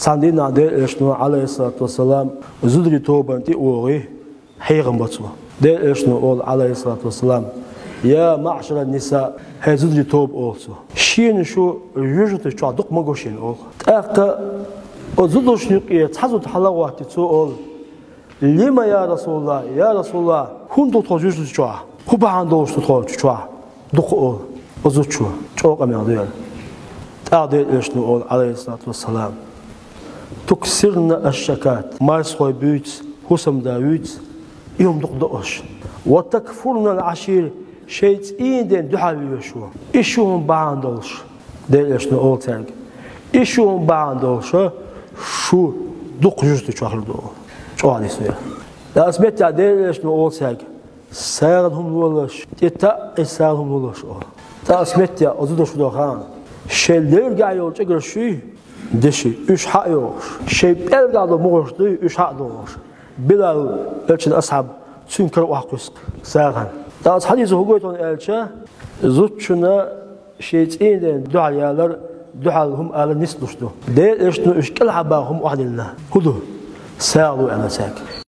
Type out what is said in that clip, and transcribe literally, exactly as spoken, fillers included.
Цхьан дийнахь Делан Элчано, Ӏалайхиссалату вассалам, зударий тобанна тӀе а вогӀий, хьехам бо цо. Делан Элчано олу, Ӏалайхиссалату вассалам: «Я маъшаран ниса, хӀей зударий тоба», олу цо. «Шена шу юьжнаташ чохь дукха ма го шена», олу. ТӀаккха оцу зударшна юкъе цхьа зуда хьалагӀоттий, цо олу: «Лима, я Расулаллах, я Расулаллах, хӀунда ду тхо юьжнаташ чохь? ХӀун бахьана долуш ду тхо чу чохь дукха?» олу. Оцу зудчо чӀогӀа къамел дира. ТӀаккха Делан Элчано олу, Ӏалайхиссалату вассалам: «Туксирна аш-шакат, марсхой буьйцу, хӀусамда вуьйцу, и хӀума дукха до аша. Ва такфурнал Ӏашир, шайн цӀийнан ден дуьхьал веш ву. И шу хӀума бахьана долуш». Делан Элчано олу цаьрга: «И шу хӀума бахьана долуш шу дукха юьжнаташ чохь хир ду», олу. ЧӀогӀа дисвелла. Ткъа оцу меттехь Делан Элчано олу цаьрга: «СагӀина хӀума лолаш, тӀе таӀийса сагӀина хӀума лолаш», олу. Ткъа оцу меттехь оцу зударша хӀун до хаьий? Шайн лергахь йолу чӀагарш юй, деши, уьш хьа а йохуш, шайн пӀелгахь долу мухӀарш дуй, уьш хьа а дохуш, Билал, Элчан асхьаб, цуьнан кара охьакхуьссу сагӀина. Ткъа оцу хьадисо хӀун гойту аьлча, зудчунна шайн цӀийнан ден дуьхьал ялар, дуьхьал хӀума алар нислуш ду. Делан Элчано уьш кӀелхьарбаха хӀума охьадиллина. ХӀун ду? СагӀа ло аьлла цаьрга.